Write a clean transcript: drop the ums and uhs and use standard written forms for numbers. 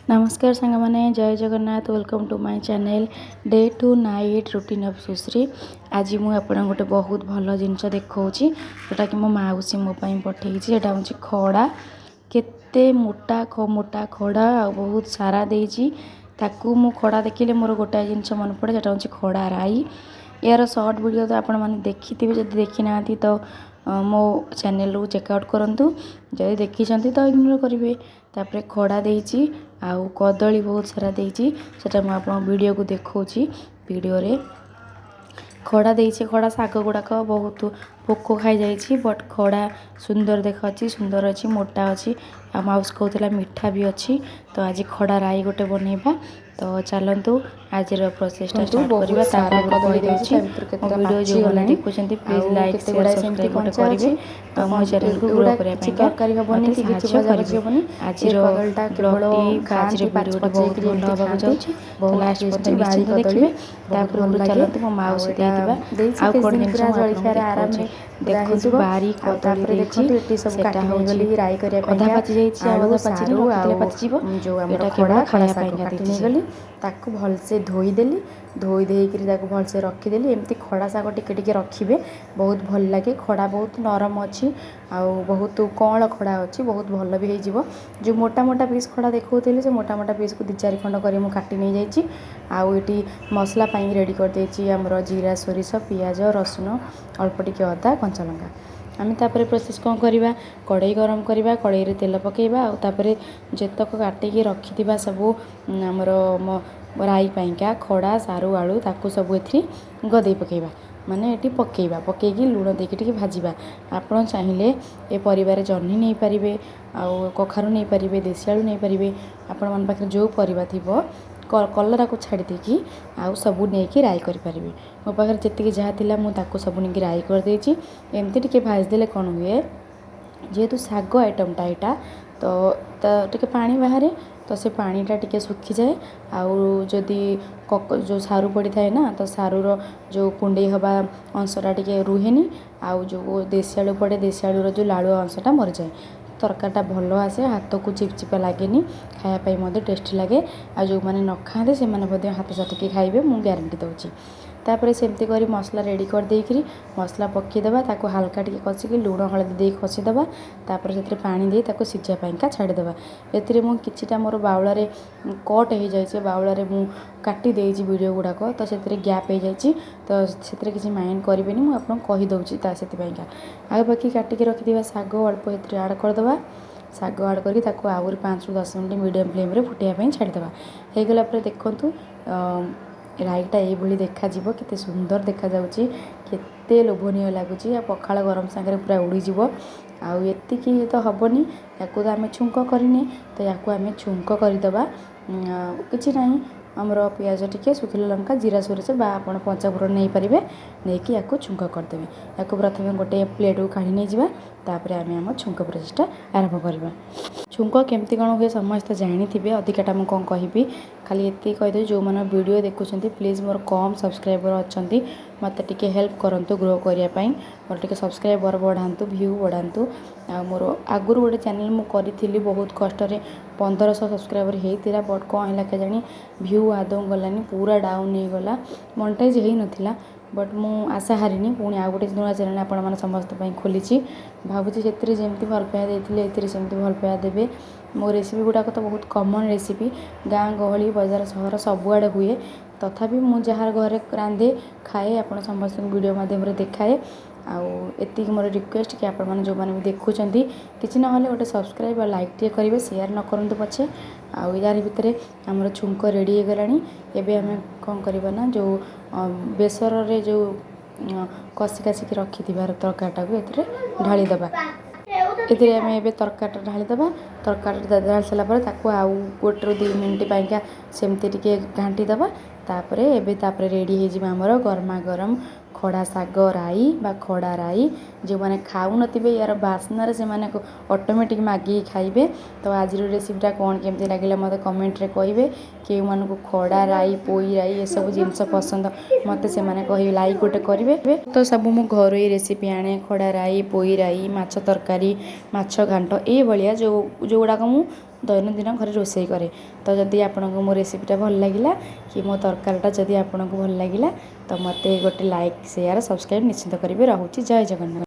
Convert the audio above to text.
ନମସ୍କାର ସାଙ୍ଗମାନେ, ଜୟ Jagannath. Welcome to my channel, day to night routine of Sushri. ଆଜି ମୁଁ ଆପଣଙ୍କୁ ଗୋଟେ ବହୁତ ଭଲ ଜିନିଷ ଦେଖାଉଛି, ଯେଉଁଟାକି ମୋ ମାଉସୀ ମୋ ପାଇଁ ପଠେଇଛି। ସେଇଟା ହେଉଛି ଖଡ଼ା। କେତେ ମୋଟା ମୋଟା ଖଡ଼ା ଆଉ ବହୁତ ସାରା ଦେଇଛି ତାକୁ। ମୁଁ ଖଡ଼ା ଦେଖିଲେ ମୋର ଗୋଟାଏ ଜିନିଷ ମନେ ପଡ଼େ, ସେଇଟା ହେଉଛି ଖଡ଼ା ରାଇ। ଏହାର ସର୍ଟ ଭିଡ଼ିଓ ତ ଆପଣମାନେ ଦେଖିଥିବେ। ଯଦି ଦେଖିନାହାନ୍ତି ତ ମୋ ଚ୍ୟାନେଲକୁ ଚେକ୍ ଆଉଟ୍ କରନ୍ତୁ। ଯଦି ଦେଖିଛନ୍ତି ତ ଇଗ୍ନୋର କରିବେ। ତାପରେ ଖଡ଼ା ଦେଇଛି ଆଉ କଦଳୀ ବହୁତ ସାରା ଦେଇଛି। ସେଟା ମୁଁ ଆପଣଙ୍କ ଭିଡ଼ିଓକୁ ଦେଖାଉଛି। ଭିଡ଼ିଓରେ ଖଡ଼ା ଦେଇଛି। ଖଡ଼ା ଶାଗ ଗୁଡ଼ାକ ବହୁତ ପୋକ ଖାଇଯାଇଛି, ବଟ୍ ଖଡ଼ା ସୁନ୍ଦର ଦେଖାଯାଉଛି, ସୁନ୍ଦର ଅଛି, ମୋଟା ଅଛି ଆଉ ମାଉସୀ କହୁଥିଲା ମିଠା ବି ଅଛି। ତ ଆଜି ଖଡ଼ା ରାଇ ଗୋଟେ ବନେଇବା। ତ ଚାଲନ୍ତୁ, ଆଜିର ପ୍ରୋସେସଟା ଷ୍ଟାର୍ଟ କରିବା। ତା ପୂର୍ବରୁ କହିଦେଉଛି, ମୋ ଭିଡ଼ିଓ ଯେଉଁମାନେ ଦେଖୁଛନ୍ତି, ପ୍ଲିଜ୍ ଲାଇକ୍, ସେୟାର, ସବସ୍କ୍ରାଇବ୍ ଗୋଟେ କରିବେ ଆଉ ମୋ ଚ୍ୟାନେଲକୁ ଗ୍ରୋ କରିବା ପାଇଁ ତରକାରୀ ହେବନି ମୋତେ କି କିଛି ସାହାଯ୍ୟ ଭଜା ଭଜି କରିବେ। ହେବନି। ଆଜିର କଦଳୀଟା କେବଳ ବ୍ଲଗ୍ଟି ବା ଆଜିର ଖାଆନ୍ତି, ପାଚି ଭିଡ଼ିଓଟି ବହୁତ ପଚେଇକିରି ଭଲ ଏମିତି ହେବାକୁ ଖାଆନ୍ତି। ଯାଉଛି, ତ ବହୁତ ଲାଷ୍ଟ ପର୍ଯ୍ୟନ୍ତ ଟେଷ୍ଟି ବାରି ନିଶ୍ଚିନ୍ତ କଦଳୀ, ଦେଖିବେ। ତା ବହୁତ ଭଲ ପୂର୍ବରୁ ଲାଗେ। ଚାଲନ୍ତୁ, ମୋ ଆଉ ମାଉସୀ ଏଇଟା ଦେଇଥିବା ଦେଇଛି ଆଉ କିଛି କ'ଣ ଦିନ ଜିନିଷ ପୁରା ମୁଁ ଆପଣଙ୍କୁ ଜଳଖିଆରେ ଦେଖାଉଛି। ଆରାମରେ ପୁରା ଦେଖନ୍ତୁ, ହେଇଯିବ। ବାରି ଆଉ କଦଳୀ ତାପରେ ଦେଇଛି। ଦେଖନ୍ତୁ, ଏଠି ସବୁ ସେଟା କାଟି ହେଉଛି ନେଇଗଲି ରାଇ କରିବା ଅଧା ପାଇଁକା ପାଚି ଯାଇଛି ଆଉ ଆଳୁ, ଅଧା ପାଚିନି, ସାରୁ ରଖିଦେଲେ ଆଉ ପାଚିଯିବ। ଯେଉଁ ଆମର ଏଇଟା ଖଡ଼ା କେବଳ ଖଡ଼ା ଖାଇବା ଶାଗ ପାଇଁକା କାଟି ଦେଇଛି ସେ। ନେଇଗଲି। ତାକୁ ଭଲସେ ଧୋଇଦେଲି। ଧୋଇ ଦେଇକିରି ତାକୁ ଭଲସେ ରଖିଦେଲି। ଏମିତି ଖଡ଼ା ଶାଗ ଟିକେ ଟିକେ ରଖିବେ, ବହୁତ ଭଲ ଲାଗେ। ଖଡ଼ା ବହୁତ ନରମ ଅଛି ଆଉ ବହୁତ କଅଁଳ ଖଡ଼ା ଅଛି, ବହୁତ ଭଲ ବି ହେଇଯିବ। ଯେଉଁ ମୋଟା ମୋଟା ପିସ୍ ଖଡ଼ା ଦେଖାଉଥିଲି, ସେ ମୋଟା ମୋଟା ପିସ୍କୁ ଦୁଇ ଚାରି ଖଣ୍ଡ କରି ମୁଁ କାଟି ନେଇଯାଇଛି। ଆଉ ଏଠି ମସଲା ପାଇଁ ରେଡ଼ି କରିଦେଇଛି ଆମର ଜିରା, ସୋରିଷ, ପିଆଜ, ରସୁଣ, ଅଳ୍ପ ଟିକେ ଅଦା, କଞ୍ଚା ଲଙ୍କା। ଆମେ ତାପରେ ପ୍ରୋସେସ୍ କ'ଣ କରିବା? କଡ଼େଇ ଗରମ କରିବା, କଡ଼େଇରେ ତେଲ ପକାଇବା ଆଉ ତାପରେ ଯେତକ କାଟିକି ରଖିଥିବା ସବୁ ଆମର ରାଇ ପାଇଁକା ଖଡ଼ା, ସାରୁ, ଆଳୁ, ତାକୁ ସବୁ ଏଥିରେ ଗଦେଇ ପକାଇବା, ମାନେ ଏଠି ପକାଇବା। ପକାଇକି ଲୁଣ ଦେଇକି ଟିକେ ଭାଜିବା। ଆପଣ ଚାହିଁଲେ ଏ ପରିବାରେ ଜହ୍ନି ନେଇପାରିବେ ଆଉ କଖାରୁ ନେଇପାରିବେ, ଦେଶୀ ଆଳୁ ନେଇପାରିବେ। ଆପଣମାନଙ୍କ ପାଖରେ ଯେଉଁ ପରିବା ଥିବ, କଲରାକୁ ଛାଡ଼ି ଦେଇକି ଆଉ ସବୁ ନେଇକି ରାଇ କରିପାରିବେ। ମୋ ପାଖରେ ଯେତିକି ଯାହା ଥିଲା, ମୁଁ ତାକୁ ସବୁ ନେଇକି ରାଇ କରିଦେଇଛି। ଏମିତି ଟିକେ ଭାଜିଦେଲେ କ'ଣ ହୁଏ, ଯେହେତୁ ଶାଗ ଆଇଟମ୍ଟା ଏଇଟା, ତ ଟିକେ ପାଣି ବାହାରେ, ତ ସେ ପାଣିଟା ଟିକେ ଶୁଖିଯାଏ। ଆଉ ଯଦି ଯେଉଁ ସାରୁ ପଡ଼ିଥାଏ ନା, ତ ସାରୁର ଯେଉଁ କୁଣ୍ଡେଇ ହେବା ଅଂଶଟା ଟିକେ ରୁହେନି। ଆଉ ଯେଉଁ ଦେଶୀ ଆଳୁ ପଡ଼େ, ଦେଶୀ ଆଳୁର ଯେଉଁ ଲାଳୁଆ ଅଂଶଟା ମରିଯାଏ। ତରକାରୀଟା ଭଲ ଆସେ, ହାତକୁ ଚିପଚିପା ଲାଗେନି, ଖାଇବା ପାଇଁ ମଧ୍ୟ ଟେଷ୍ଟି ଲାଗେ। ଆଉ ଯେଉଁମାନେ ନ ଖାଆନ୍ତି, ସେମାନେ ମଧ୍ୟ ହାତ ଚାଟିକି ଖାଇବେ, ମୁଁ ଗ୍ୟାରେଣ୍ଟି ଦେଉଛି। ତାପରେ ସେମିତି କରି ମସଲା ରେଡ଼ି କରିଦେଇକିରି ମସଲା ପକାଇଦେବା। ତାକୁ ହାଲକା ଟିକେ କଷିକି ଲୁଣ ହଳଦୀ ଦେଇ କଷିଦେବା। ତାପରେ ସେଥିରେ ପାଣି ଦେଇ ତାକୁ ସିଝା ପାଇଁକା ଛାଡ଼ିଦେବା। ଏଥିରେ ମୁଁ କିଛିଟା ମୋର ବାଉଳାରେ କଟ୍ ହେଇଯାଇଛି, ବାଉଳାରେ ମୁଁ କାଟି ଦେଇଛି ଭିଡ଼ିଓ ଗୁଡ଼ାକ, ତ ସେଥିରେ ଗ୍ୟାପ୍ ହେଇଯାଇଛି। ତ ସେଥିରେ କିଛି ମାଇଣ୍ଡ କରିବେନି, ମୁଁ ଆପଣଙ୍କୁ କହିଦେଉଛି ତା ସେଥିପାଇଁକା। ଆଉ ବାକି କାଟିକି ରଖିଥିବା ଶାଗ ଅଳ୍ପ ଏଥିରେ ଆଡ଼୍ କରିଦେବା। ଶାଗ ଆଡ଼୍ କରିକି ତାକୁ ଆହୁରି 5ରୁ 10 ମିନିଟ୍ ମିଡ଼ିୟମ୍ ଫ୍ଲେମ୍ରେ ଫୁଟିବା ପାଇଁ ଛାଡ଼ିଦେବା। ହେଇଗଲା ପରେ ଦେଖନ୍ତୁ, ରାଇଟା ଏଇଭଳି ଦେଖାଯିବ। କେତେ ସୁନ୍ଦର ଦେଖାଯାଉଛି, କେତେ ଲୋଭନୀୟ ଲାଗୁଛି ଆଉ ପଖାଳ ଗରମ ସାଙ୍ଗରେ ପୁରା ଉଡ଼ିଯିବ। ଆଉ ଏତିକି ତ ହେବନି, ୟାକୁ ତ ଆମେ ଛୁଙ୍କ କରିନେ, ତ ୟାକୁ ଆମେ ଛୁଙ୍କ କରିଦେବା। କିଛି ନାହିଁ, ଆମର ପିଆଜ ଟିକେ, ଶୁଖିଲା ଲଙ୍କା, ଜିରା, ସୋରିଷ ବା ଆପଣ ପଞ୍ଚଫୁଟଣ ନେଇପାରିବେ, ନେଇକି ୟାକୁ ଛୁଙ୍କ କରିଦେବେ। ୟାକୁ ପ୍ରଥମେ ଗୋଟେ ପ୍ଲେଟ୍କୁ କାଢ଼ି ନେଇଯିବା। ତାପରେ ଆମେ ଆମ ଛୁଙ୍କ ପ୍ରୋସେସ୍ଟା ଆରମ୍ଭ କରିବା। ଛୁଙ୍କ କେମିତି କ'ଣ ହୁଏ ସମସ୍ତେ ଜାଣିଥିବେ, ଅଧିକାଟା ମୁଁ କ'ଣ କହିବି? ଖାଲି ଏତିକି କହିଦେବି, ଯେଉଁମାନେ ଭିଡ଼ିଓ ଦେଖୁଛନ୍ତି, ପ୍ଲିଜ୍, ମୋର କମ୍ ସବସ୍କ୍ରାଇବର୍ ଅଛନ୍ତି, ମୋତେ ଟିକେ ହେଲ୍ପ କରନ୍ତୁ ଗ୍ରୋ କରିବା ପାଇଁ। ମୋର ଟିକେ ସବସ୍କ୍ରାଇବର୍ ବଢ଼ାନ୍ତୁ, ଭ୍ୟୁ ବଢ଼ାନ୍ତୁ। ଆଉ ମୋର ଆଗରୁ ଗୋଟେ ଚ୍ୟାନେଲ୍ ମୁଁ କରିଥିଲି, ବହୁତ କଷ୍ଟରେ 1500 ସବସ୍କ୍ରାଇବର୍ ହେଇଥିଲା, ବଟ୍ କ'ଣ ହେଲା କେଜାଣି, ଭ୍ୟୁ ଆଦୌ ଗଲାନି, ପୁରା ଡାଉନ୍ ହେଇଗଲା। ମନିଟାଇଜ୍ ହେଇନଥିଲା, ବଟ୍ ମୁଁ ଆଶା ହାରିନି। ପୁଣି ଆଉ ଗୋଟେ ନୂଆ ଚ୍ୟାନେଲ୍ ଆପଣମାନେ ସମସ୍ତ ପାଇଁ ଖୋଲିଛି। ଭାବୁଛି ସେଥିରେ ଯେମିତି ଭଲ ପାଇବା ଦେଇଥିଲେ, ଏଥିରେ ସେମିତି ଭଲ ପାଇବା ଦେବେ। ମୋ ରେସିପି ଗୁଡ଼ାକ ତ ବହୁତ କମନ୍ ରେସିପି, ଗାଁ ଗହଳି, ବଜାର ସହର ସବୁଆଡ଼େ ହୁଏ। ତଥାପି ମୁଁ ଯାହାର ଘରେ ରାନ୍ଧେ, ଖାଏ, ଆପଣ ସମସ୍ତଙ୍କୁ ଭିଡ଼ିଓ ମାଧ୍ୟମରେ ଦେଖାଏ। ଆଉ ଏତିକି ମୋର ରିକ୍ୱେଷ୍ଟ କି ଆପଣମାନେ ଯେଉଁମାନେ ବି ଦେଖୁଛନ୍ତି, କିଛି ନହେଲେ ଗୋଟେ ସବସ୍କ୍ରାଇବ୍ ଆଉ ଲାଇକ୍ ଟିକେ କରିବେ, ସେୟାର ନ କରନ୍ତୁ ପଛେ। ଆଉ ୟାରି ଭିତରେ ଆମର ଛୁଙ୍କ ରେଡ଼ି ହେଇଗଲାଣି। ଏବେ ଆମେ କ'ଣ କରିବା ନା, ଯେଉଁ ବେସରରେ ଯେଉଁ କଷି କାସିକି ରଖିଥିବା ତରକାରୀଟାକୁ ଏଥିରେ ଢାଳିଦେବା। ଏଥିରେ ଆମେ ଏବେ ତରକାରୀଟା ଢାଳିଦେବା। ତରକାରୀଟା ଢାଳି ସାରିଲା ପରେ ତାକୁ ଆଉ 1ରୁ 2 ମିନିଟ୍ ପାଇଁକା ସେମିତି ଟିକେ ଘାଣ୍ଟି ଦେବା। ତାପରେ ଏବେ ତାପରେ ରେଡ଼ି ହେଇଯିବ ଆମର ଗରମା ଗରମ ଖଡ଼ା ଶାଗ ରାଇ ବା ଖଡ଼ା ରାଇ। ଯେଉଁମାନେ ଖାଉନଥିବେ, ୟାର ବାସ୍ନାରେ ସେମାନେ ଅଟୋମେଟିକ୍ ମାଗିକି ଖାଇବେ। ତ ଆଜିର ରେସିପିଟା କ'ଣ କେମିତି ଲାଗିଲା, ମୋତେ କମେଣ୍ଟରେ କହିବେ। କେଉଁମାନଙ୍କୁ ଖଡ଼ା ରାଇ, ପୋଇ ରାଇ ଏସବୁ ଜିନିଷ ପସନ୍ଦ, ମୋତେ ସେମାନେ କହିବେ, ଲାଇକ୍ ଗୋଟେ କରିବେ। ତ ସବୁ ମୁଁ ଘରୋଇ ରେସିପି ଆଣେ, ଖଡ଼ା ରାଇ, ପୋଇ ରାଇ, ମାଛ ତରକାରୀ, ମାଛ ଘାଣ୍ଟ, ଏଇଭଳିଆ ଯେଉଁ ଯେଉଁଗୁଡ଼ାକ ମୁଁ ଦୈନନ୍ଦିନ ଘରେ ରୋଷେଇ କରେ। ତ ଯଦି ଆପଣଙ୍କୁ ମୋ ରେସିପିଟା ଭଲ ଲାଗିଲା କି ମୋ ତରକାରୀଟା ଯଦି ଆପଣଙ୍କୁ ଭଲ ଲାଗିଲା, ତ ମୋତେ ଗୋଟେ ଲାଇକ୍, ସେୟାର, ସବସ୍କ୍ରାଇବ୍ ନିଶ୍ଚିତ କରିବେ। ରହୁଛି, ଜୟ ଜଗନ୍ନାଥ।